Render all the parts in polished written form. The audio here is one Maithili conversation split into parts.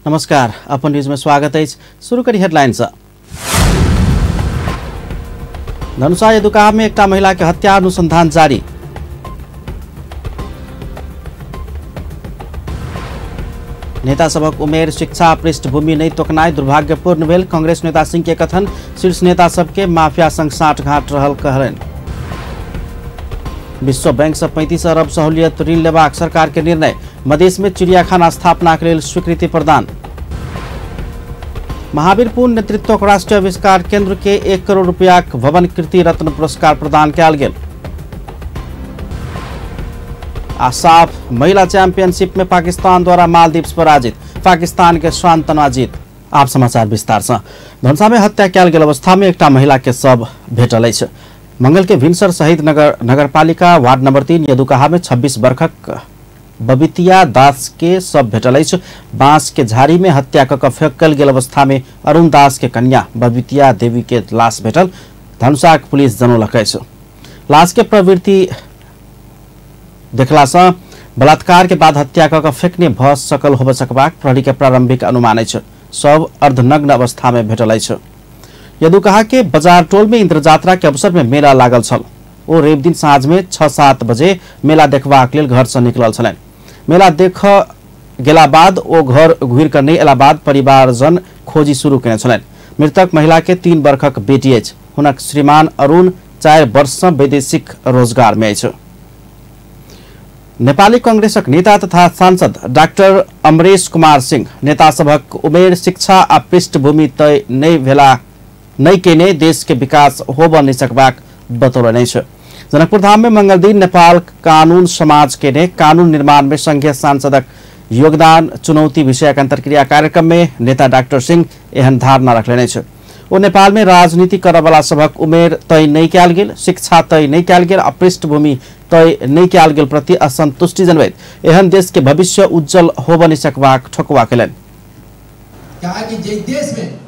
नमस्कार, अपन न्यूज में स्वागत है। शुरू करी हेडलाइन से। धनुषा यदुकाहा में एकटा महिला के हत्या अनुसंधान जारी। नेता सभक उमेर, शिक्षा, पृष्ठभूमि नहीं तोकनाई दुर्भाग्यपूर्ण भेल कांग्रेस नेता सिंह के कथन। शीर्ष नेता सबके माफिया संग साठगांठ रहल कहलनि। विश्व बैंक से 35 अरब सहूलियत ऋण लेबाक सरकार के निर्णय। मधेश में चिड़ियाखाना स्थापना के लेल स्वीकृति प्रदान। महावीर पुन नेतृत्व राष्ट्रीय आविष्कार केंद्र के 1 करोड़ रुपया भवन कीर्ति रत्न पुरस्कार प्रदान कयल गेल। आ साफ महिला चैंपियनशिप में पाकिस्तान द्वारा मालदीव पराजित, पाकिस्तान के सांत्वना जीत। आप समाचार विस्तार से। धनुषा में हत्या कयल गेल अवस्था में एकटा महिला के शव भेटल अछि। मंगल के भिनसर शहीद नगरपालिका वार्ड नंबर 3 यदुकाहा में 26 वर्षक बबितिया दास के शव भेटल अछि। बांस के झाड़ी में हत्या कऽ फेंकल गेल अवस्था में अरुण दास के कन्या बबितिया देवी के लाश भेटल धनुषाक पुलिस जनौलक अछि। लाश के प्रवृत्ति देखला से बलात्कार के बाद हत्या कऽ फेंकने भऽ सकल होबय सकबाक प्रहरी के प्रारंभिक अनुमान अछि। शव अर्धनग्न अवस्था में भेटल अछि। यदुकाहा के बाजार टोल में इंद्र यात्रा के अवसर में मेला लागल छल। ओ रवि दिन साँझ में 6-7 बजे मेला देखबाक लेल घर से निकलल छलनि। मेला देख गेला बाद ओ घर घुरि कऽ नहि अयला बाद परिवारजन खोजी शुरू केने छलनि। मृतक महिला के 3 वर्षक बेटी अछि। हुनक श्रीमान अरुण 4 वर्ष से वैदेशिक रोजगार में अछि। नेपाली कांग्रेसक नेता तथा सांसद डाक्टर अमरेश कुमार सिंह नेता सभक उमेर, शिक्षा आ पृष्ठभूमि तय नहि भेला नहि केने देश के विकास होबऽ नहि सकबाक बतौलनि अछि। जनकपुर धाम में मंगलदिन नेपाल कानून समाज के ने कानून निर्माण में संघीय सांसदक योगदान चुनौती विषयक अंतर्क्रिया कार्यक्रम में नेता डाक्टर सिंह एहन धारणा रखलनि अछि। ओ नेपाल में राजनीति करऽवला सभक उमेर तय नहि कयल गेल, शिक्षा तय नहि कयल गेल आ पृष्ठभूमि तय नहि कयल गेल प्रति असंतुष्टि जनबैत एहन देश के भविष्य उज्जवल होबऽ नहि सकबाक ठोकवा केलनि। देश में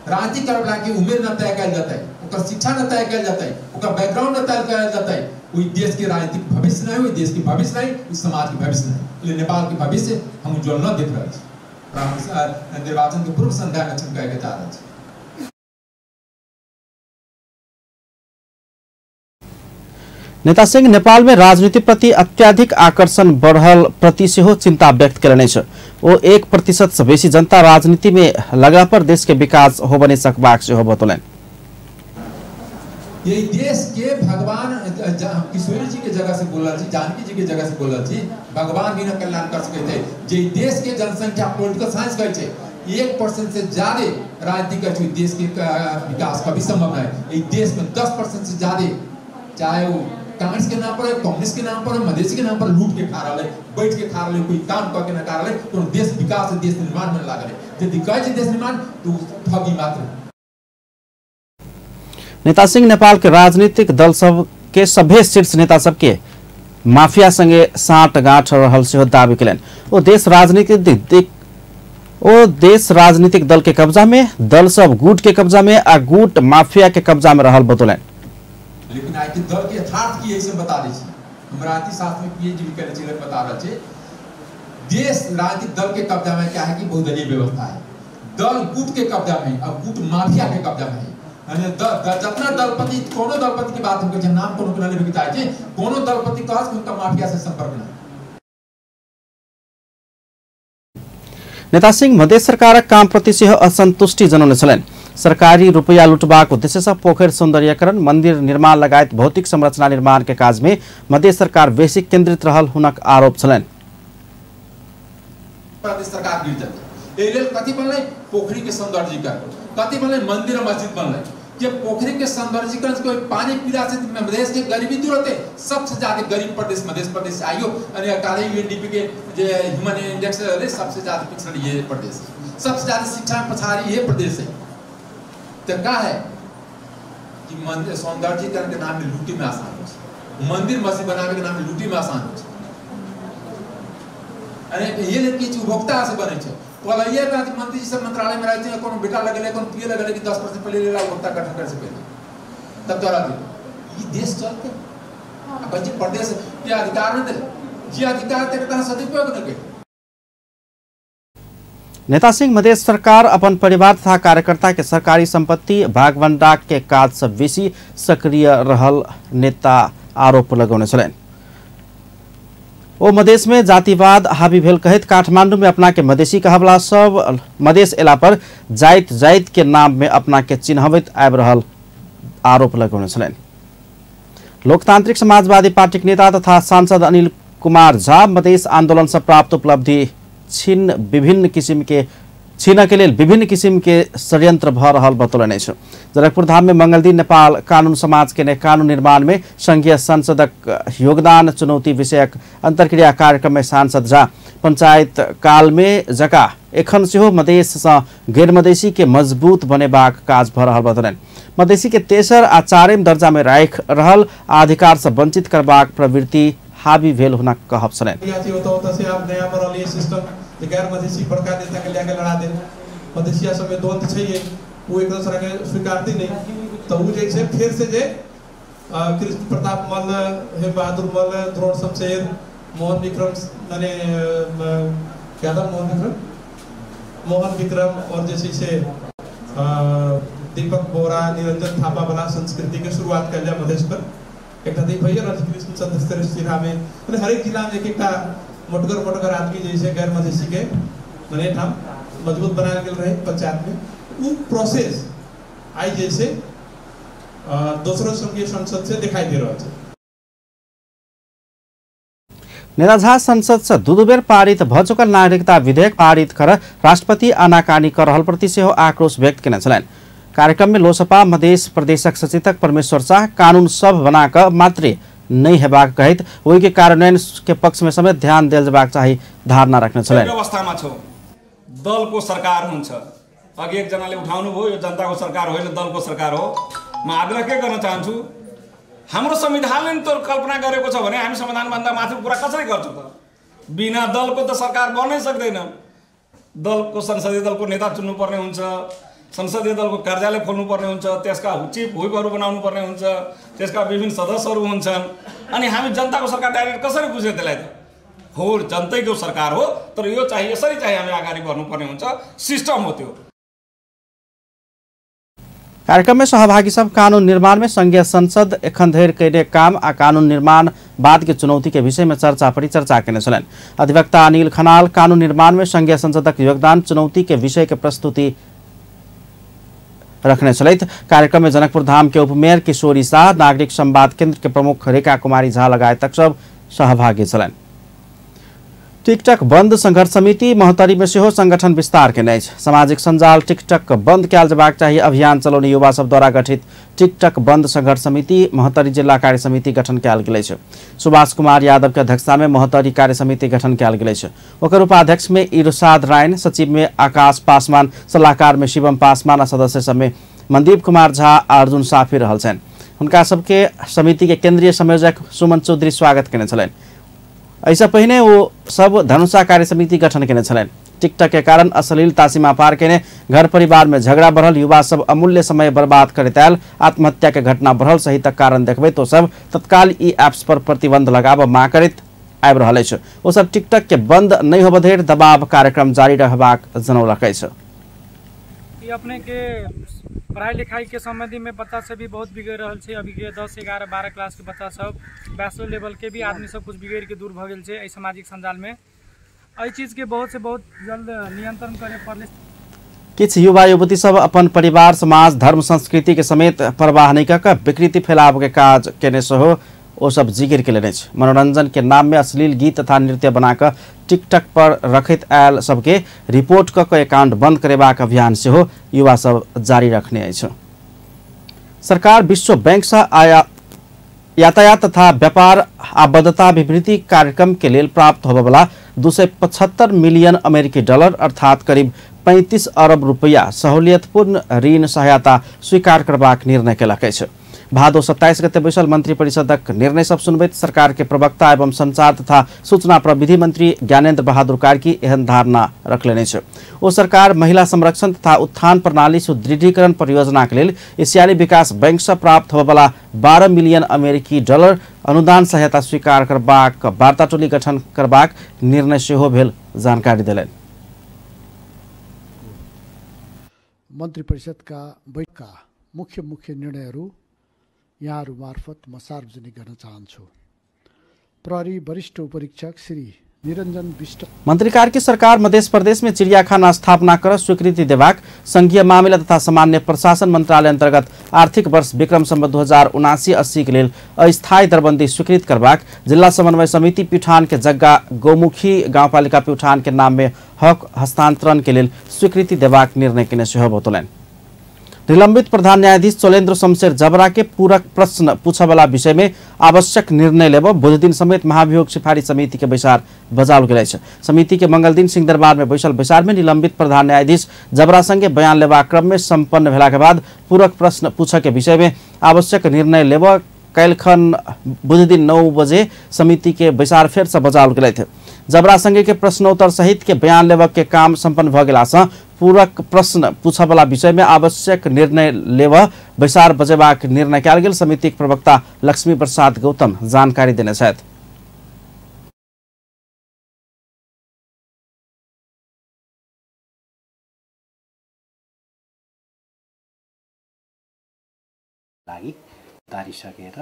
राजनीति करवला के उमेर न तय कयल जाता है, ओकर शिक्षा न तय कयल जाता है, ओकर बैकग्राउंड न तय कयल जाता है, ओहि देश के राजनीतिक भविष्य नहीं, ओहि देश के भविष्य नहीं, उस समाज के भविष्य नहीं। इसलिए नेपाल के भविष्य हम उज्जवल न देख रहे छी। निर्वाचन के पूर्व संध्या में कहे के जा रहा। नेता सिंह नेपाल में राजनीति प्रति अत्याधिक आकर्षण बढ़ल प्रति सेहो चिंता व्यक्त केलनि अछि। ओ 1% से बेसी जनता राजनीति में लगला पर देश के विकास होबऽ नहि सकबाक सेहो बतौलनि। ये देश के भगवान किशोरी जी के जगह से बोल छी, जानकी जी के जगह से बोल छी, भगवान बिना कल्याण कर सकै छै। जे देश के जनसंख्या पॉलिटिकल साइंस कहै छै 1% से ज्यादा राजनीति करै छै, देश के विकास कभी संभव नहीं। देश में 10% से ज्यादा, चाहे वो कांग्रेस के नाम पर, कम्युनिस्ट के नाम पर, मधेसी के नाम पर लूट के खा रहा है, बैठ के खा रहा है, कोई काम करके ना खा रहा है, तो देश विकास देश निर्माण में लागल है। यदि कहै छै देश निर्माण तो ठगी मात्र। नेता सिंह नेपाल के राजनीतिक दल सब के सभे शीर्ष नेता सबके माफिया संगे साँठ गाँठ रहल सेहो दावी केलनि। ओ देश राजनीतिक दल के कब्जा में, दल सब गुट के कब्जा में आ गुट माफिया के कब्जा में रहल बतौलनि। लेकिन आई के दल के यथार्थ की है बता दै छी। हम राजनीति शास्त्र में पीएचडी भी करै छी, बता रहल छी। देश राजनीतिक दल के कब्जा में क्या है कि बहुदलीय व्यवस्था है, दल गुट के कब्जा में और गुट माफिया के कब्जा में है। जितना दलपति, कोनो दलपति की बात हम कहै छी, नाम कोनो के लेबे के चाहै छी, कोनो दलपति कहस कि उनका माफिया से संपर्क नहीं। नेता सिंह मधेश सरकारक काम प्रति सेहो असंतुष्टि जनौने छलनि। सरकारी रुपया लुटबाक उद्देश्य से पोखरि सौंदर्यीकरण, मंदिर निर्माण लगायत भौतिक संरचना निर्माण के काज में मधेश सरकार बेसी केंद्रित रहल हुनक आरोप छलनि। प्रदेश सरकार गिर जेतै, एहि लेल कथी बनलै? पोखरि के सौंदर्यीकरण। कथी बनलै? मंदिर मस्जिद बनलै। जे पोखरि के सौंदर्यीकरण से कोई पानी पीला से मधेश के गरीबी दूर होते। सबसे ज्यादा गरीब प्रदेश मधेश प्रदेश आइयो काले यूएनडीपी के जे ह्यूमन इंडेक्स सबसे ज्यादा पिछड़ल ये प्रदेश है, सबसे ज्यादा शिक्षा में पछाड़ी ये प्रदेश है। तो क्या है कि मंदिर सौंदर्यीकरण के नाम में लूटी में आसान हो, मंदिर मस्जिद बनावे के नाम में लूटी में आसान हो। अरे ये लेके उपभोक्ता से बने छे। पहले मंत्री जी सब मंत्रालय में रहते हैं, कोनो बेटा लगले, कोनो पीए लगले कि 10% पहले लेला उपभोक्ता गठन करे से पहले तब तोरा दे। ये देश चलते अब जी प्रदेश के अधिकार नहीं दे, जी अधिकार ते तहन सदुपयोग न के। नेता सिंह मधेश सरकार अपन परिवार तथा कार्यकर्ता के सरकारी संपत्ति भागवंडा के काज से बेसी सक्रिय रहल नेता आरोप लगौने छलनि। ओ मधेश में जातिवाद हावी भेल कहैत काठमांडू में अपना के मधेशी कहबला सब मधेश एला पर जाइत जाइत के नाम में अपना के चिन्हबैत आबि रहल आरोप लगौने छलनि। लोकतांत्रिक समाजवादी पार्टी के नेता तथा सांसद अनिल कुमार झा मधेश आंदोलन से प्राप्त उपलब्धि छीन विभिन्न किसिम के छीन के लेल विभिन्न किसिम के षड्यंत्र भ रहल बतौलनि अछि। जनकपुर धाम में मंगलदिन नेपाल कानून समाज के कानून निर्माण में संघीय संसदक योगदान चुनौती विषयक अंतर्क्रिया कार्यक्रम में सांसद झा पंचायत काल में जका एखन सेहो मधेश सँ गैर मधेशी के मजबूत बनेबाक काज भ रहल बतौलनि। मधेशी के तेसर आ चारिम दर्जा में राखि रहल आ अधिकार सँ वंचित करबाक प्रवृत्ति हावी भेल हुनक कहब छलनि। गैर मधेशी बड़का नेता के लेके लड़ा दे मधेशिया सब में द्वंद्व छै, वो एक दूसरा के स्वीकारती नहीं, तो वो जे छै फिर से जे कृष्ण प्रताप मल्ल, हेम बहादुर मल्ल, द्रोण शमशेर, मोहन विक्रम माने क्या था मोहन विक्रम और जैसे से दीपक बोरा, निरंजन थापा वाला संस्कृति के शुरुआत कर लिया मधेश पर। एक भैया कृष्ण चंद्र सिन्हा में हरेक जिला में एक एक मोटगर मोटगर आदमी जैसे गैर मधेशी के मने ठाम मजबूत बनायल गेल रहे पंचायत में। वो प्रोसेस आई जैसे दोसरो संघीय संसद से दिखाई दे रहा है। नेता झा संसद से दू बेर पारित भ चुकल नागरिकता विधेयक पारित कर राष्ट्रपति आनाकानी कर रहल प्रति सेहो आक्रोश व्यक्त केने छलनि। कार्यक्रम में लोसपा मधेश प्रदेशक सचेतक परमेश्वर शाह कानून सब बनाकर मात्रे नहीं हेबाक कहैत ओहि के कार्यान्वयन के पक्ष में समेत ध्यान देल जेबाक चाही धारणा रखने छलनि। व्यवस्थामा छौं, दलको सरकार हुन्छ। अघि एकजनाले उठाउनु भयो, यो जनताको सरकार होइन दलको सरकार हो। म आग्रह के गर्न चाहन्छु, हाम्रो संविधानले नि त कल्पना गरेको छ भने हामी संविधानभन्दा माथिको कुरा कसरी गर्छौँ त? बिना दलको त सरकार बन्नै सक्दैन। दलको संसदीय दलको नेता चुन्नुपर्ने हुन्छ, संसदीय दलको कार्यालय खोल्नुपर्ने हुन्छ, त्यसका चिफ व्हिपहरू बनाउनु पर्ने हुन्छ, त्यसका विभिन्न सदस्यहरू हुन्छन्। अनि हामी जनताको सरकार डाइरेक्ट कसरी बुझ्ने त्यसलाई त? हो जनतैको सरकार हो, तर यो चाहिँ यसरी चाहिँ हामी अगाडि बढ्नुपर्ने हुन्छ, सिस्टम हो त्यो। कार्यक्रम में सहभागी सब कानून निर्माण में संघीय संसद एखन धरि कयने काम आ कानून निर्माण बाद के चुनौती के विषय में चर्चा परिचर्चा केने छलनि। अधिवक्ता अनिल खनाल कानून निर्माण में संघीय संसदक योगदान चुनौती के विषय के प्रस्तुति रखने छलथि। कार्यक्रम में जनकपुर धाम के उपमेयर किशोरी शाह, नागरिक संवाद केंद्र के प्रमुख रेखा कुमारी झा लगायतक सब सहभागी छलनि। टिकटक बंद संघर्ष समिति महोत्तरी में सेहो संगठन विस्तार केने अछि। सामाजिक सञ्जाल टिकटक बंद कयल जेबाक चाही अभियान चलौने युवा सब द्वारा गठित टिकटक बंद संघर्ष समिति महोत्तरी जिल्ला कार्य समिति गठन कयल गेल अछि। सुभाष कुमार यादव के अध्यक्षता में महोत्तरी कार्य समिति गठन कयल गेल अछि। ओकर उपाध्यक्ष में इरशाद रायन, सचिव में आकाश पासवान, सलाहकार में शिवम पासवान आ सदस्य सब में मनदीप कुमार झा आ अर्जुन साफी रहल छनि। हुनका सबके समिति के केंद्रीय संयोजक सुमन चौधरी स्वागत केने छलनि। ऐसा पहिने वो सब धनुषा कार्य समिति गठन केने छलनि। टिकटक के कारण अश्लीलता सीमा पार केने घर परिवार में झगड़ा बढ़ल, युवा सब अमूल्य समय बर्बाद करैत आयल, आत्महत्या के घटना बढ़ल सहितक कारण देखबैत ओ सब तत्काल ई ऐप्स पर प्रतिबंध लगाबऽ मांग करैत आबि रहल अछि। ओ सब टिकटक के बंद नहि होबऽ धरि दबाव कार्यक्रम जारी रहबाक जनौलक अछि। अपने के पढ़ाई लिखाई के संबंधी में बच्चा सब भी बहुत बिगड़ रहा है। अभी के 10, 11, 12 क्लास के बच्चा सब बैचलर लेवल के भी आदमी सब कुछ बिगड़ के दूर भ गेल छै एहि सामाजिक सञ्जाल में। एहि चीज के बहुत से बहुत जल्द नियंत्रण करे पड़ले। किछु युवा युवती सब अपन परिवार, समाज, धर्म, संस्कृति के समेत परवाह नहि कऽ विकृति फैलाबऽ के काज केने सेहो ओ सब जिकिर के लेने अछि। मनोरंजन के नाम में अश्लील गीत तथा नृत्य बनाकर टिकटक पर रखैत आयल सबके रिपोर्ट कऽ के अकाउंट बंद करेबाक अभियान सेहो युवा सब जारी रखने अछि। सरकार विश्व बैंक से यातायात तथा व्यापार आबद्धता अभिवृद्धि कार्यक्रम के लेल प्राप्त होबयवला 275 मिलियन अमेरिकी डॉलर अर्थात करीब 35 अरब रुपया सहूलियतपूर्ण ऋण सहायता स्वीकार करबाक निर्णय केलक अछि। भादो 27 गते बैसल मंत्री परिषदक निर्णय सब सुनबैत सरकार के प्रवक्ता एवं संचार तथा सूचना प्रविधि मंत्री ज्ञानेन्द्र बहादुर कार्की एहन धारणा रखलनि अछि। ओ सरकार महिला संरक्षण तथा उत्थान प्रणाली सुदृढ़ीकरण परियोजना के लेल एशियाई विकास बैंक से प्राप्त होबयवला 12 मिलियन अमेरिकी डॉलर अनुदान सहायता स्वीकार करबाक वार्ता टोली गठन करबाक निर्णय सेहो भेल जानकारी देलनि। मन्त्री परिषदका बैठकका मुख्य मुख्य निर्णयहरू यहाँहरू मार्फत म सार्वजनिक गर्न चाहन्छु। प्रहरी वरिष्ठ उपरीक्षक श्री निरञ्जन विष्ट। मन्त्री कार्की सरकार मध्य प्रदेश में चिड़ियाखाना स्थापना कर स्वीकृति देबाक संघीय मामिला तथा सामान्य प्रशासन मंत्रालय अंतर्गत आर्थिक वर्ष विक्रम सम्वत 2079-80 के लेल अस्थायी दरबंदी स्वीकृत करबाक जिला समन्वय समिति प्युठान के जग्गा गौमुखी गाउँपालिका प्युठान के नाम में हक हस्तांतरण के लेल स्वीकृति देबाक निर्णय केने सेहो बतौलनि। निलंबित प्रधान न्यायाधीश चोलेन्द्र शमशेर जबरा के पूरक प्रश्न पूछबला विषय में आवश्यक निर्णय लेब बुधदिन समेत महाभियोग सिफारिश समिति के बैसार बजाओल गेल अछि। समिति के मंगलदिन सिंहदरबार में बैसल बैसार में निलंबित प्रधान न्यायाधीश जबरा संगे बयान लेबाक क्रम में संपन्न भेला के बाद पूरक प्रश्न पूछे के विषय में आवश्यक निर्णय लेब काल्हिखन बुधदिन 9 बजे समिति के बैसार फेर से बजाओल गेल अछि। जबरा संगे के प्रश्नोत्तर सहित के बयान लेबक के काम संपन्न भ गेला सँ पूरक प्रश्न पूछबला विषय में आवश्यक निर्णय लेब बैसार बजेबाक निर्णय कयल गेल समितिक प्रवक्ता लक्ष्मी प्रसाद गौतम जानकारी देने छथि। लागि तारिसकेर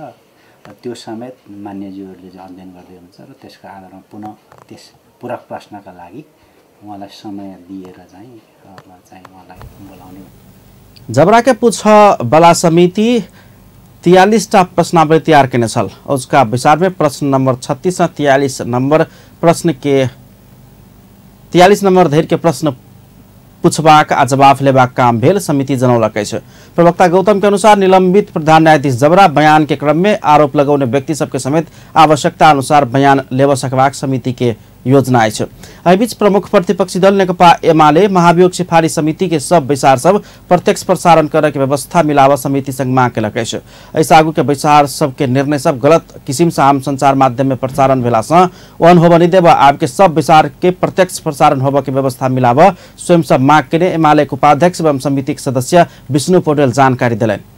र त्यो समेत मान्यज्यूहरूले चाहिँ अध्ययन गर्दै हुनुहुन्छ र त्यसको आधारमा पुनः त्यस पूरक प्रश्नका लागि उहाँलाई समय दिएर चाहिँ उहाँलाई बोलाउने। जबरा के पूछबला समिति 43 टा प्रश्नावली तैयार केने छल। उसका बैसार में प्रश्न नंबर 36 से 43 नंबर प्रश्न के 43 नंबर धरि के प्रश्न पूछबाक आ जवाफ लेबाक काम भेल समिति जनौलक अछि। प्रवक्ता गौतम के अनुसार निलंबित प्रधान न्यायाधीश जबरा बयान के क्रम में आरोप लगौने व्यक्ति सबके समेत आवश्यकता अनुसार बयान लेब सकबाक समिति के योजना अछि। एहिबीच प्रमुख प्रतिपक्षी दल नेकपा एमाले महाभियोग सिफारिश समिति के सब बैसार सब प्रत्यक्ष प्रसारण करे के व्यवस्था मिलाव समिति संग मांग केलक अछि। एहिसँ आगू के बैसार सबके निर्णय सब गलत किसिम से आम संचार माध्यम में प्रसारण भेला सँ ओहन होबऽ नहि देब आब के सब बैसार के प्रत्यक्ष प्रसारण होबऽ के व्यवस्था मिलाव स्वयं सब मांग केने एमाले के उपाध्यक्ष एवं समिति के सदस्य विष्णु पौडेल जानकारी देलनि।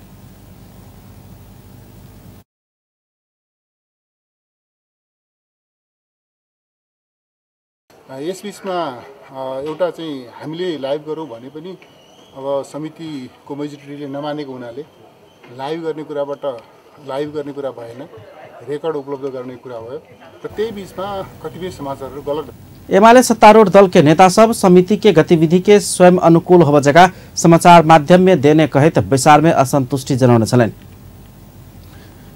यस बिचमा एउटा चाहिँ हामीले लाइभ गरौँ भने पनि अब समितिको मेजोरिटीले नमानेको हुनाले लाइभ गर्ने कुराबाट लाइभ गर्ने कुरा भएन, रेकर्ड उपलब्ध गर्ने कुरा भयो र त्यही बिचमा कतिपय समाचारहरू गलत। एमाले सत्तारूढ़ दल के नेता सब समिति के गतिविधि के स्वयं अनुकूल होबऽ जगह समाचार माध्यम में देने कहैत बैसार में असंतुष्टि जनौने छलनि।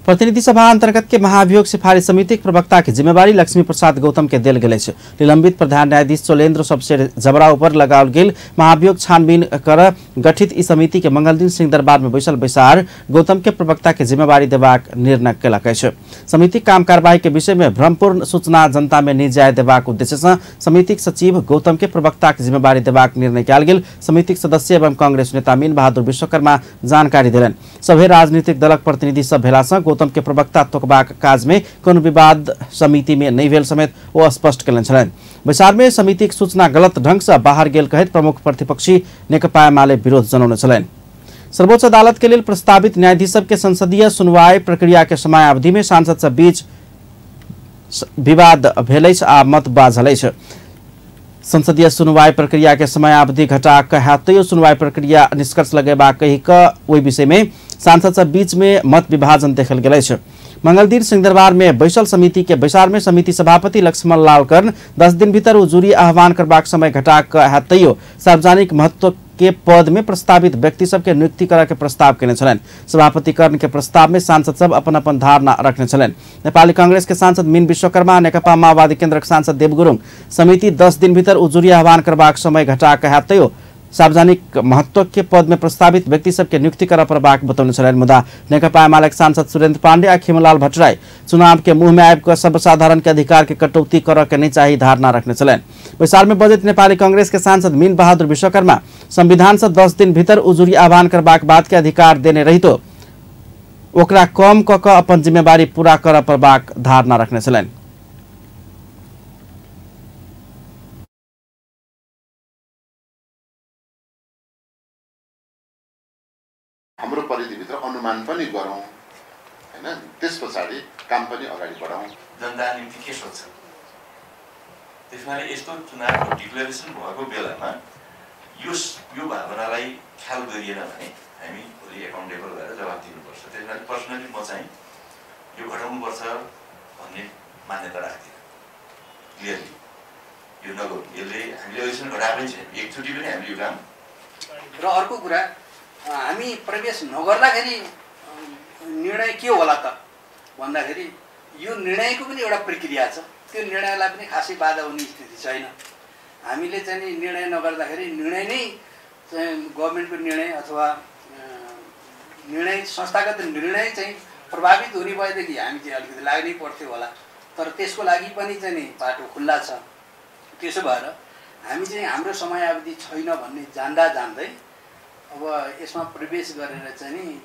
प्रतिनिधि सभा अंतर्गत के महाभियोग सिफारिश समिति प्रवक्ता के जिम्मेवारी लक्ष्मी प्रसाद गौतम के देल गेल अछि। निलंबित प्रधान न्यायाधीश चोलेन्द्र शमशेर जबरा ऊपर लगाओल गेल महाभियोग छानबीन कर गठित ई समिति के मंगलदिन सिंहदरबार में बैसल बैसार गौतम के प्रवक्ता के जिम्मेवारी देबाक निर्णय केलक अछि। समिति काम कार्यवाही के विषय में भ्रमपूर्ण सूचना जनता में नहि जाय देबाक उद्देश्य से समितिक सचिव गौतम के प्रवक्ता के जिम्मेवारी देबाक निर्णय कयल गेल समितिक सदस्य एवं कांग्रेस नेता मीन बहादुर विश्वकर्मा जानकारी देलनि। सभे राजनीतिक दलक प्रतिनिधि सब भेला सँ गौतम के प्रवक्ता तोकबाक काज में कोनो विवाद समिति में नहीं भेल समेत ओ स्पष्ट केलनि छलनि। बैसार में समितिक सूचना गलत ढंग से बाहर गेल कहैत प्रमुख प्रतिपक्षी नेकपा एमाले विरोध जनौने छलनि। सर्वोच्च अदालत के लेल प्रस्तावित न्यायाधीश सबके संसदीय सुनवाई प्रक्रिया के समयावधि में सांसद सब बीच विवाद भेल अछि आ मत बाझल अछि। संसदीय सुनवाई प्रक्रिया के समयावधि घटा कऽ हैत सुनवाई प्रक्रिया निष्कर्ष लगेबाक कहि कऽ ओहि विषय में सांसद सब बीच में मत विभाजन देखल गेल अछि। मंगलदिन सिंहदरबार में बैसल समिति के बैसार में समिति सभापति लक्ष्मण लाल कर्ण 10 दिन भीतर उजुरी आह्वान करबाक समय घटा कऽ हैत तैयो सार्वजनिक महत्व के पद में प्रस्तावित व्यक्ति सबके नियुक्ति करऽ के प्रस्ताव केने छलनि। सभापति कर्ण के प्रस्ताव में सांसद सब अपन अपन धारणा रखने छलनि। नेपाली कांग्रेस के सांसद मीन विश्वकर्मा, नेकपा माओवादी केन्द्रक सांसद देव गुरुङ समिति 10 दिन भीतर उजुरी आह्वान करबाक समय घटा कऽ हैत तैयो सार्वजनिक महत्व के पद में प्रस्तावित व्यक्ति सबके नियुक्ति करऽ पड़बाक बतौने छलनि। मुदा नेकपा एमाले के सांसद सुरेन्द्र पांडे आ खिमलाल भट्टराई चुनाव के मुंह में आबि कऽ सर्वसाधारण के अधिकार के कटौती करऽ के नहि चाही धारणा रखने छलनि। बैसार में बजैत नेपाली कांग्रेस के सांसद मीन बहादुर विश्वकर्मा संविधान से 10 दिन भीतर उजुरी आह्वान करबाक बात के अधिकार देने रहितो ओकरा कम कऽ कऽ अपन जिम्मेवारी पूरा करऽ पड़बाक धारणा रखने छलनि। हाम्रो परिधिभित्र अनुमान पनि गरौँ हैन, त्यस पछाडि काम पनि अगाडि बढाउँ। जनता निम्ति के सोध्छ? त्यसमाले यस्तो चुनावको डिक्लेरेसन भएको बेलामा यो भावनालाई ख्याल गरिएन भने हामी भोलि एकाउन्टेबल भएर जवाब दिनुपर्छ। त्यस कारण पर्सनली म चाहिँ यो घटाउनुपर्छ भन्ने मान्यता राख्दिनँ। क्लियरली यो नगरौँ, यसले हामीले अहिलेसम्म घटाएको पनि छैन, एकचोटि पनि हामीले यो काम। र अर्को कुरा, हामी प्रवेश नगर्दाखेरि निर्णय के होला त भन्दाखेरि यो निर्णयको पनि एउटा प्रक्रिया छ, त्यो निर्णयलाई पनि खासै बाधा हुने स्थिति छैन। हामीले चाहिँ निर्णय नगर्दाखेरि निर्णय नै गभर्मेन्टको निर्णय अथवा निर्णय संस्थागत निर्णय चाहिँ प्रभावित हुने भएदेखि हामी चाहिँ अलिकति लाग्नै पर्थ्यो होला, तर त्यसको लागि पनि चाहिँ नि बाटो खुल्ला छ। त्यसो भएर हामी चाहिँ हाम्रो समयावधि छैन भन्ने जान्दा जान्दै अब यसमा प्रवेश गरेर चाहिँ नि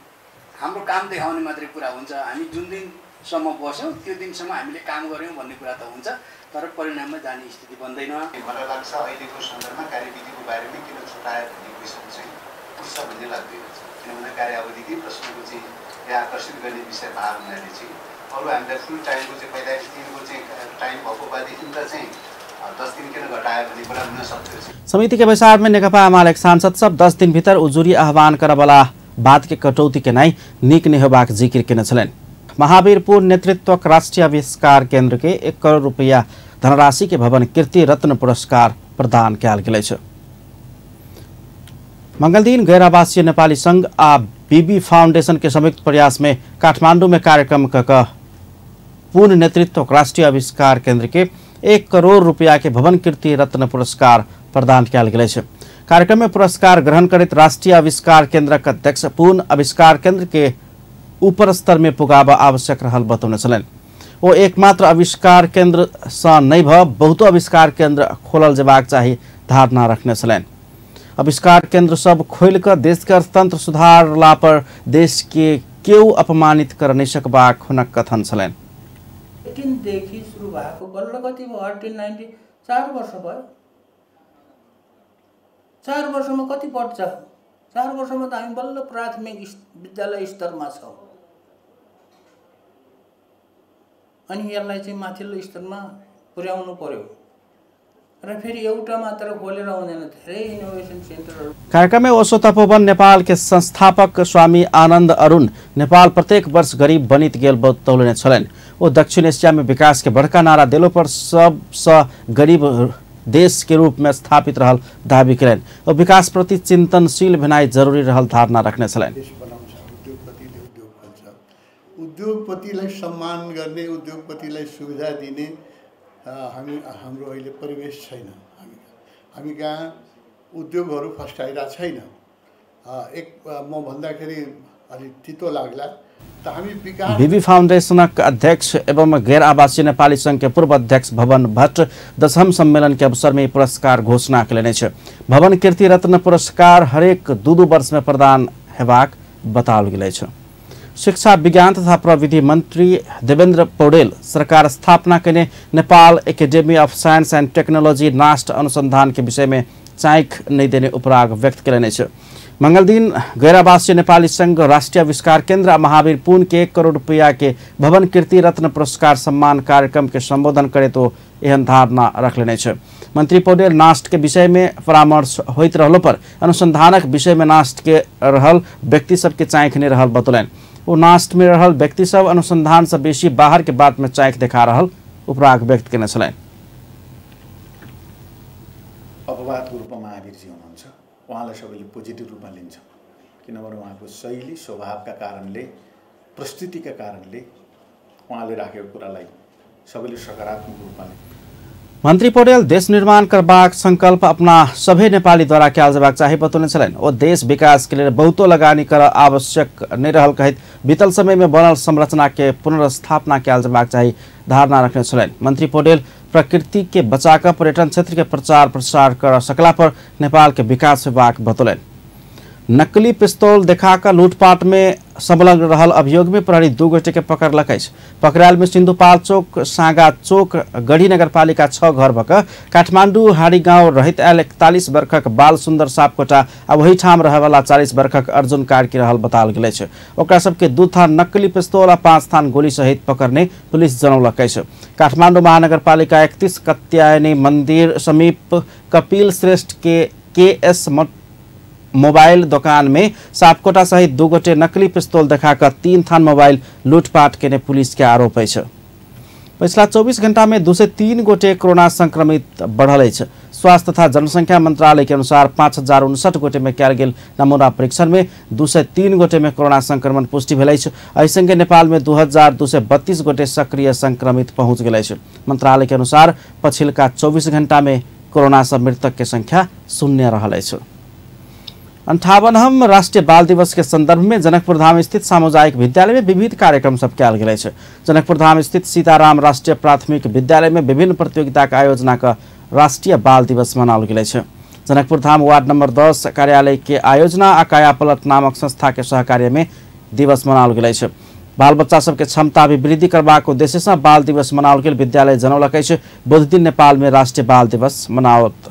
हाम्रो काम देखाउने मात्रै कुरा हुन्छ। हामी जुन दिनसम्म बस्यौँ त्यो दिनसम्म हामीले काम गऱ्यौँ भन्ने कुरा त हुन्छ, तर परिणाममा जाने स्थिति बन्दैन। मलाई लाग्छ अहिलेको सन्दर्भमा कार्यविधिको बारेमा किन छुटायो भन्ने क्वेसन चाहिँ उठ्छ भन्ने लाग्दैन, किनभने कार्यावधिकै प्रश्नको चाहिँ यहाँ आकर्षित गर्ने विषय भएको हुनाले चाहिँ अरू हामीलाई फुल टाइमको चाहिँ 45 दिनको चाहिँ टाइम भएको भएदेखि त चाहिँ 10 दिन किन घटायो भन्ने कुरा हुन सक्छ। समिति के बैसार में नेकपा एमाले सांसद सब 10 दिन भीतर उजुरी आह्वान करबला बात के कटौती केनाइ नीक नहि होबाक जिक्र केने छलनि। महावीरपुर नेतृत्वक राष्ट्रीय आविष्कार केंद्र के 1 करोड़ रुपया धनराशि के भवन कीर्ति रत्न पुरस्कार प्रदान कयल गेल अछि। मंगलदिन गैर आवासीय नेपाली संघ आ बीबी फाउंडेशन के संयुक्त प्रयास में काठमांडू में कार्यक्रम क पूर्ण नेतृत्व राष्ट्रीय आविष्कार केंद्र के 1 करोड़ रुपया के भवन कीर्ति रत्न पुरस्कार प्रदान कयल गेल अछि। कार्यक्रम में पुरस्कार ग्रहण करैत राष्ट्रीय आविष्कार केंद्रक अध्यक्ष पूर्ण आविष्कार केंद्र के ऊपर स्तर में पुगाब आवश्यक रहल बतौने छलनि। ओ एकमात्र आविष्कार केंद्र सँ नहि भ बहुतो आविष्कार केंद्र खोलल जेबाक चाही धारणा रखने छलनि। आविष्कार केंद्र सब खोलि कऽ देश के अर्थतंत्र सुधारला पर देश के केओ अपमानित कर नहि सकबाक हुनक कथन छलनि। 18 देखि सुरु भएको बल्ल कति भयो, 18 19 4 वर्ष भयो। 4 वर्षमा कति बढ्छ? 4 वर्षमा त हामी बल्ल प्राथमिक विद्यालय स्तरमा छौँ, अनि यसलाई चाहिँ माथिल्लो स्तरमा पुर्याउनु पर्यो र फेरि एउटा मात्र खोलेर हुँदैन, धेरै इनोभेसन सेन्टरहरू। कार्यक्रम में ओशो तपोवन नेपाल के संस्थापक स्वामी आनंद अरुण नेपाल प्रत्येक वर्ष गरीब बनित गेल बतौलने छलनि। ओ दक्षिण एशिया में विकास के बड़का नारा देलो पर सबसँ गरीब देश के रूप में स्थापित रहल दावी कयलनि। ओ विकास प्रति चिंतनशील भेनाइ जरूरी रहल धारणा रखने छलनि। उद्योगपतिलाई सम्मान गर्ने, उद्योगपतिलाई सुविधा दिने हामी हाम्रो अहिले परिवेश छैन। हामी कहाँ उद्योगहरू फस्टाइरहेको छैन। एक म भन्दाखेरि अलिक तितो लाग्ला त हामी विकास। बीबी फाउंडेशनक अध्यक्ष एवं गैर आवासीय नेपाली संघ के पूर्व अध्यक्ष भवन भट्ट 10म सम्मेलन के अवसर में पुरस्कार घोषणा कयलनि अछि। भवन कीर्ति रत्न पुरस्कार हरेक 2-2 वर्ष में प्रदान हेबाक बताओल गेल अछि। शिक्षा विज्ञान तथा प्रविधि मंत्री देवेंद्र पौडेल सरकार स्थापना कयने Nepal academy of science and technology NAST अनुसंधान के विषय में चाँख नहि देने उपराग व्यक्त कयलनि अछि। मंगलदिन गैर आवासीय नेपाली संघ राष्ट्रीय आविष्कार केंद्र महावीर पुन के 1 करोड़ रुपया के भवन कीर्ति रत्न पुरस्कार सम्मान कार्यक्रम के संबोधन करे तो एहन धारणा रखलनि अछि। मंत्री पौडेल नास्ट के विषय में परामर्श होइत रहलो पर अनुसंधानक विषय में नास्ट के रहल व्यक्ति सबके चाँख नहि रहल बतौलनि। ओ नास्ट में रहल व्यक्ति सब अनुसंधान से बेसी बाहर के बात में चाँख देखा रहल उपराग व्यक्त केने छलनि। अपवादको रूपमा महावीरजी हुनुहुन्छ, उहाँलाई सबैले पोजिटिभ रूपमा लिन्छौँ, किनभने उहाँको शैली स्वभावका कारणले, प्रस्तुतिका कारणले उहाँले राखेको कुरालाई सबैले सकारात्मक रूपमा लिन्छ। मंत्री पौडेल देश निर्माण करबाक संकल्प अपना सभे नेपालीद्वारा कयल जेबाक चाही बतौने छलनि। ओ देश विकास के लेल बहुतो लगानी कर आवश्यक नहि रहल कहैत बीतल समय में बनल संरचना के पुनर्स्थापना कयल जेबाक चाही धारणा रखने छलनि। मंत्री पौडेल प्रकृति के बचाकर पर्यटन क्षेत्र के प्रचार प्रसार कर सकला पर नेपाल के विकास होबाक बतौलनि। नकली पिस्तौल देखाकर लूटपाट में संलग्न रहल अभियोग में प्रहरी 2 गोटे के पकड़लक अछि। पकड़ायल में सिंधुपाल्चोक सागा चोक गढ़ी नगरपालिका 6 घर भक काठमांडू हाड़ी गांव रहित आयल 41 वर्षक बाल सुंदर सापकोटा आ वही ठाम रहयवला 40 वर्षक अर्जुन कार्की रहल बताओल गेल अछि। ओकरा सबके 2 थान नकली पिस्तौल आ 5 थान गोली सहित पकड़ने पुलिस जनौलक अछि। काठमांडू महानगरपालिका 31 कत्यायनी मंदिर समीप कपिल श्रेष्ठ के केएस मोबाइल दोकान में सापकोटा सहित 2 गोटे नकली पिस्तौल देखा 3 थान मोबाइल लूटपाट केने पुलिस के आरोप अछि। पिछला 24 घंटा में 203 गोटे कोरोना संक्रमित बढ़ल अछि। स्वास्थ्य तथा जनसंख्या मंत्रालय के अनुसार 5059 गोटे में कयल गेल नमूना परीक्षण में 203 गोटे में कोरोना संक्रमण पुष्टि भेल अछि। एहि संगे नेपाल में 2232 गोटे सक्रिय संक्रमित पहुंच गेल अछि। मंत्रालय के अनुसार पछिलका 24 घंटा में कोरोना से मृतक के संख्या 0 रहल अछि। 58वां राष्ट्रीय बाल दिवस के संदर्भ में जनकपुरधाम स्थित सामुदायिक विद्यालय में विविध कार्यक्रम सब कयल गेल अछि। जनकपुरधाम स्थित सीताराम राष्ट्रीय प्राथमिक विद्यालय में विभिन्न प्रतियोगिता के आयोजना क राष्ट्रीय बाल दिवस मनाओल गेल अछि। जनकपुरधाम वार्ड नंबर 10 कार्यालय के आयोजना आ कायापलट नामक संस्था के सहकार्य में दिवस मनाओल गेल अछि। बाल बच्चा सबके क्षमता अभिवृद्धि करबाक उद्देश्य से बाल दिवस मनाओल गेल विद्यालय जनौलक अछि। बुध दिन नेपाल में राष्ट्रीय बाल दिवस मनाओत।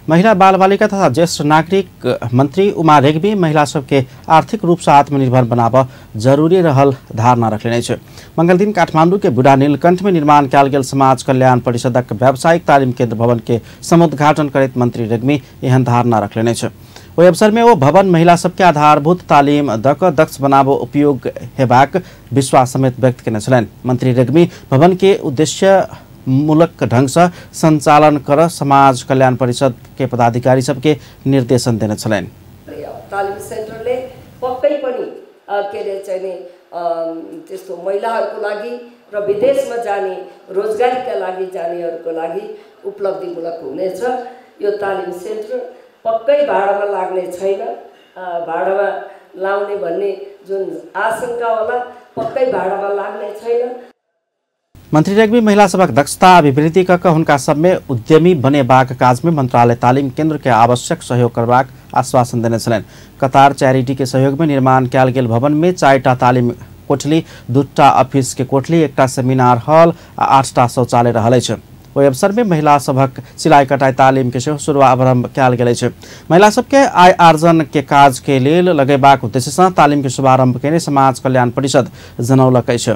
महिला बाल बालिका तथा ज्येष्ठ नागरिक मंत्री उमा रेग्मी महिला सबके आर्थिक रूप से आत्मनिर्भर बनाब जरूरी रहल धारणा रखने अछि। मंगलदिन काठमांडू के बुढ़ा नीलकंठ में निर्माण कयल गेल समाज कल्याण परिषदक व्यावसायिक तालिम केंद्र भवन के समुद्घाटन करैत मंत्री रेग्मी एहन धारणा रखने अछि। ओहि अवसर में ओ भवन महिला सबके आधारभूत तालिम दऽ कऽ दक्ष बनाब उपयोग हेबाक विश्वास समेत व्यक्त केने छलनि। मंत्री रेग्मी भवन के उद्देश्य मूलक ढंग से संचालन कर समाज कल्याण परिषद के पदाधिकारी सबके निर्देशन देने छलनि। तालिम सेन्टरले पक्कै पनि के अरे चाहिँ त्यस्तो महिलाहरूको लागि र विदेशमा जाने रोजगारीका लागि जानेहरूको लागि उपलब्धिमूलक हुनेछ। यो तालिम सेन्टर पक्कै भाडामा लाग्ने छैन। भाडामा लाउने भन्ने जुन आशंका होला पक्कै भाडामा लाग्ने छैन। मंत्री रेग्मी महिला सभक दक्षता अभिवृद्धि कऽ हुनका सबमे उद्यमी बनेबाक काज में मंत्रालय तालिम केंद्र के आवश्यक सहयोग करबाक आश्वासन देने छलनि। कतार चैरिटी के सहयोग में निर्माण कयल गेल भवन में 4टा तालिम कोठली, 2टा ऑफिस के कोठली, 1टा सेमिनार हॉल आ 8टा शौचालय रहल अछि। ओहि अवसर में महिला सभक सिलाई कटाई तालिम के सेहो शुभारंभ कयल गेल अछि। महिला सबके आय आर्जन के काज के लेल लगेबाक उद्देश्य से तालिम के शुभारंभ केने समाज कल्याण परिषद जनौलक अछि।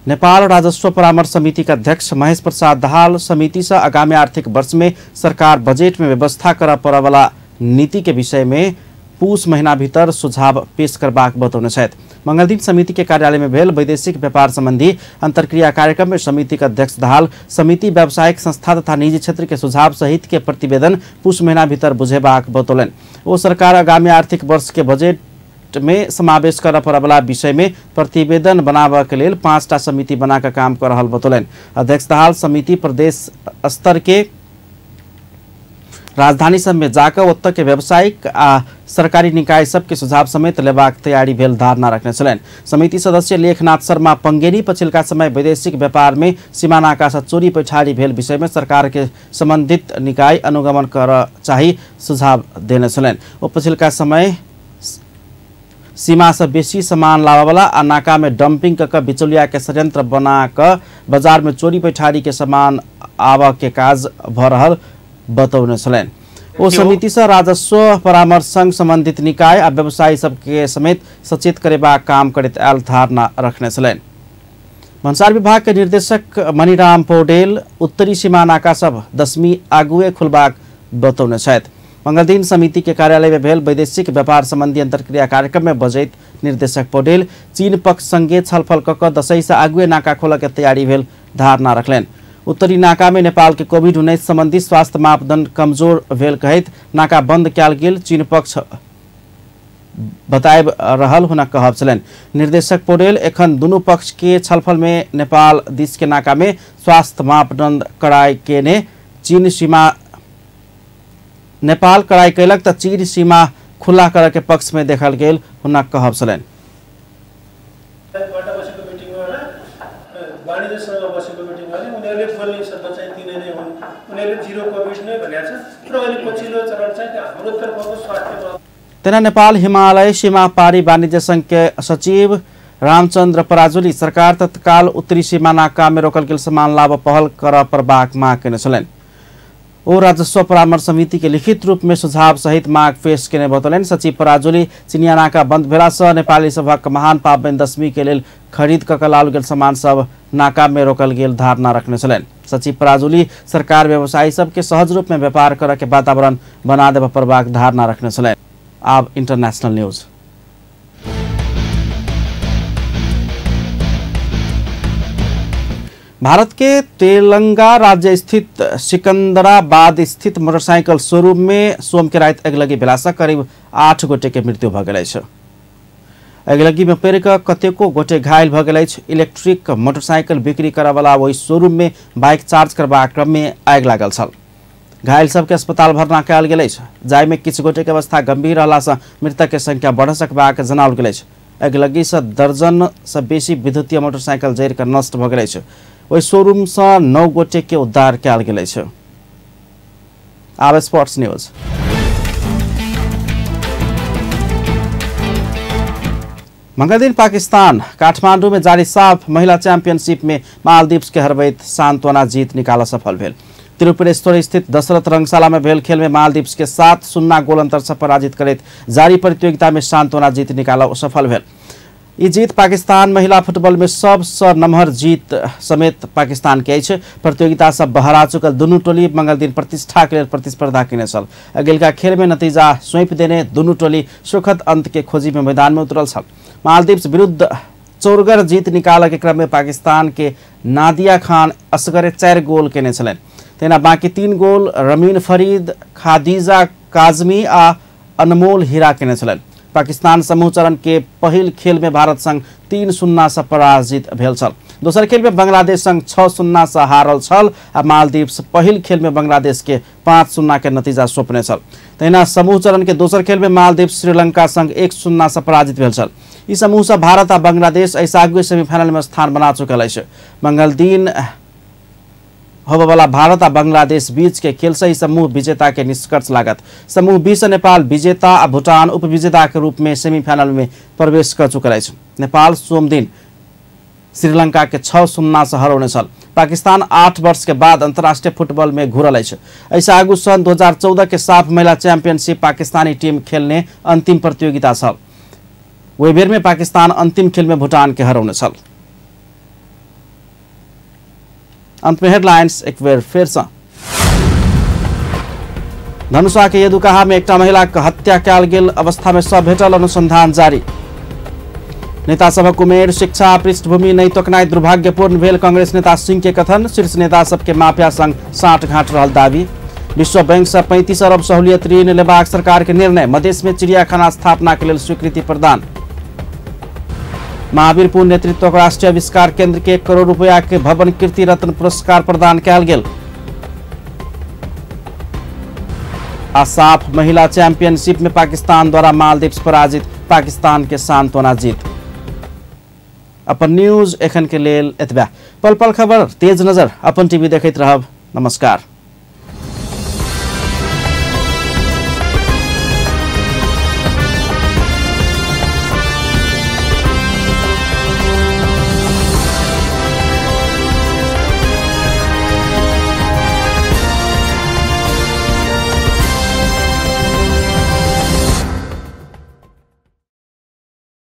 नेपाल राजस्व परामर्श समिति के अध्यक्ष महेश प्रसाद दाहाल समिति से आगामी आर्थिक वर्ष में सरकार बजट में व्यवस्था कर पड़े नीति के विषय में पूस महीना भीतर सुझाव पेश करबाक बतौने छथि। मंगलदिन समिति के कार्यालय में भेल वैदेशिक व्यापार संबंधी अंतर्क्रिया कार्यक्रम में समिति के अध्यक्ष दाहाल समिति व्यावसायिक संस्था तथा निजी क्षेत्र के सुझाव सहित के प्रतिवेदन पूस महीना भीतर बुझेबाक बतौलनि। ओ सरकार आगामी आर्थिक वर्ष के बजट में समावेश कर पड़े विषय में प्रतिवेदन बनाबऽ के लेल 5टा समिति बना कऽ काम कर रहल बतौलनि। अध्यक्ष दाहाल समिति प्रदेश स्तर के राजधानी सब में जाकर ओतऽ के व्यावसायिक आ सरकारी निकाय सबके सुझाव समेत लेबाक तैयारी भेल धारणा रखने छलनि। समिति सदस्य लेखनाथ शर्मा पंगेरी पछिलका समय वैदेशिक व्यापार में सीमा नाका से चोरी पैठारी भेल विषय में सरकार के संबंधित निकाय अनुगमन कर चाही सुझाव देने छलनि। ओ पछिलका समय सीमा से बेसी सामान लाबऽवला आ नाका में डंपिंग कऽ बिचौलिया के षड्यंत्र बना कऽ बाजार में चोरी पैठारी के सामान आबऽ के काज भऽ रहल बतौने छलनि। ओ समिति से राजस्व परामर्श संघ संबंधित निकाय आ व्यवसायी सबके समेत सचेत करेबाक काम करैत आयल धारणा रखने छलनि। भन्सार विभाग के निर्देशक मणिराम पौडेल उत्तरी सीमा नाका सब 10वीं आगुए खुलबाक बतौने छथि। मंगलदिन समिति के कार्यालय में भेल वैदेशिक व्यापार संबंधी अंतर्क्रिया कार्यक्रम में बजैत निर्देशक पौडेल चीन पक्ष संगे छलफल कऽ कऽ दसैँ से आगुए नाका खोलऽ के तैयारी भेल धारणा रखलनि। उत्तरी नाका में नेपाल के कोविड-19 संबंधी स्वास्थ्य मापदंड कमजोर भेल कहैत नाका बंद कयल गेल चीन पक्ष बतायब रहल हुनक कहब छलनि। निर्देशक पौडेल एखन दुनू पक्ष के छलफल में नेपाल दिस के नाका में स्वास्थ्य मापदंड कड़ाई केने चीन सीमा नेपाल कड़ाई कयलक तऽ चीन सीमा खुला करऽ के पक्ष में देखल गेल हुनक कहब छलनि। तेना नेपाल हिमालय सीमा पारी वाणिज्य संघ के सचिव रामचंद्र पराजुली सरकार तत्काल उत्तरी सीमा नाका में रोकल गेल सामान लाभ पहल करऽ पड़बाक मांग केने छलनि। ओ राजस्व परामर्श समिति के लिखित रूप में सुझाव सहित मांग पेश केने बतौलनि। सचिव पराजुली चिनिया नाका बंद भेला से नेपाली सभक महान पाबनि दशमी के लेल खरीद कऽ लाओल गेल सामान सब नाका में रोकल गेल धारणा रखने छलनि। सचिव पराजुली सरकार व्यवसायी सबके सहज रूप में व्यापार करऽ के वातावरण बना देबऽ पड़बाक धारणा रखने छलनि। आब इंटरनेशनल न्यूज। भारत के तेलंगाना राज्य स्थित सिकंदराबाद स्थित मोटरसाइकिल शोरूम में सोम के राति अगिलगी भेलासँ करीब 8 गोटे के मृत्यु भऽ गेल अछि। अगिलगी में पड़ि कऽ कतेको गोटे घायल भऽ गेल अछि। इलेक्ट्रिक मोटरसाइकिल बिक्री करऽवला ओहि शोरूम में बाइक चार्ज करबाक क्रम में आगि लागल छल। घायल सबके अस्पताल भर्ना कयल गेल अछि, जाहिमे किछु गोटे के अवस्था गंभीर रहलासँ मृतक के संख्या बढ़ सकबाक जनाओल गेल अछि। अगिलगीसँ दर्जन सँ बेसी विद्युतीय मोटरसाइकिल जरि कऽ नष्ट भऽ गेल अछि। ओहि शोरूमसँ 9 गोटे के उद्धार कयल गेल अछि। आब स्पोर्ट्स न्यूज। मंगलदिन पाकिस्तान काठमांडू में जारी साफ महिला चैंपियनशिप में मालदीव्स के हरबैत सांत्वना जीत निकाल सफल भेल। तिरुपरेश्वर स्थित दशरथ रंगशाला में भेल खेल में मालदीव्स के 7-0 गोल अंतर से पराजित करैत जारी प्रतियोगिता में सांत्वना जीत निकाल सफल भेल। ई जीत पाकिस्तान महिला फुटबॉल में सबसँ नमहर जीत समेत पाकिस्तान के अछि। प्रतियोगिता से बहरा चुकल दुनू टोली मंगलदिन प्रतिष्ठा के लेल प्रतिस्पर्धा केने छल। अगिलका खेल में नतीजा सौंपि देने दुनू टोली सुखद अंत के खोजी में मैदान में उतरल छल। मालदीव्स विरुद्ध चौरगर जीत निकालऽ के क्रम में पाकिस्तान के नादिया खान असगरे 4 गोल केने छलनि। तहिना बाकी 3 गोल रमीन फरीद, खादीजा काजमी आ अनमोल हीरा केने छलनि। पाकिस्तान समूह चरण के पहिल खेल में भारत संग 3-0 से पराजित भेल छल। दोसर खेल में बांग्लादेश संग 6-0 से हारल छल आ मालदीव्स पहिल खेल में बांग्लादेश के 5-0 के नतीजा सौंपने छल। तहिना समूह चरण के दोसर खेल में मालदीव्स श्रीलंका संग 1-0 से पराजित भेल छल। ई समूह से भारत आ बांग्लादेश एहिसँ आगू सेमीफाइनल में स्थान बना चुकल अछि। मंगलदिन होबयवला भारत आ बांग्लादेश बीच के खेल से समूह विजेता के निष्कर्ष लागत। समूह बी से नेपाल विजेता आ भूटान उपविजेता के रूप में सेमीफाइनल में प्रवेश कर चुकल अछि। नेपाल सोमदिन श्रीलंका के 6-0 से हरौने छल। पाकिस्तान 8 वर्ष के बाद अंतर्राष्ट्रीय फुटबॉल में घुरल अछि। एहिसँ आगू सन् 2014 के साफ महिला चैंपियनशिप पाकिस्तानी टीम खेलने अंतिम प्रतियोगिता छल। ओहि बेर में पाकिस्तान अंतिम खेल में भूटान के हरौने छल। अंत में हेडलाइंस एक बेर फेर से। धनुषा के यदुकाहा में एकटा महिला के हत्या कयल गेल अवस्था में शव भेटल, अनुसंधान जारी। नेता सभक उमेर, शिक्षा, पृष्ठभूमि नहि तोकनाइ दुर्भाग्यपूर्ण भेल कांग्रेस नेता सिंह के कथन। शीर्ष नेता सबके माफिया संग साठगांठ रहल दावी। विश्व बैंक से 35 अरब सहूलियत ऋण लेबाक सरकार के निर्णय। मधेश में चिड़ियाखाना स्थापना के लेल स्वीकृति प्रदान। महावीरपुर नेतृत्व राष्ट्रीय आविष्कार केंद्र के 1 करोड़ रुपया के भवन कीर्ति रत्न पुरस्कार प्रदान कयल गेल। आ साफ महिला चैंपियनशिप में पाकिस्तान द्वारा मालदीव्स पराजित, पाकिस्तान के सांत्वना जीत। अपन न्यूज एखन के लेल एतबे। पल पल खबर, तेज नजर, अपन टीवी देखैत रहब। नमस्कार।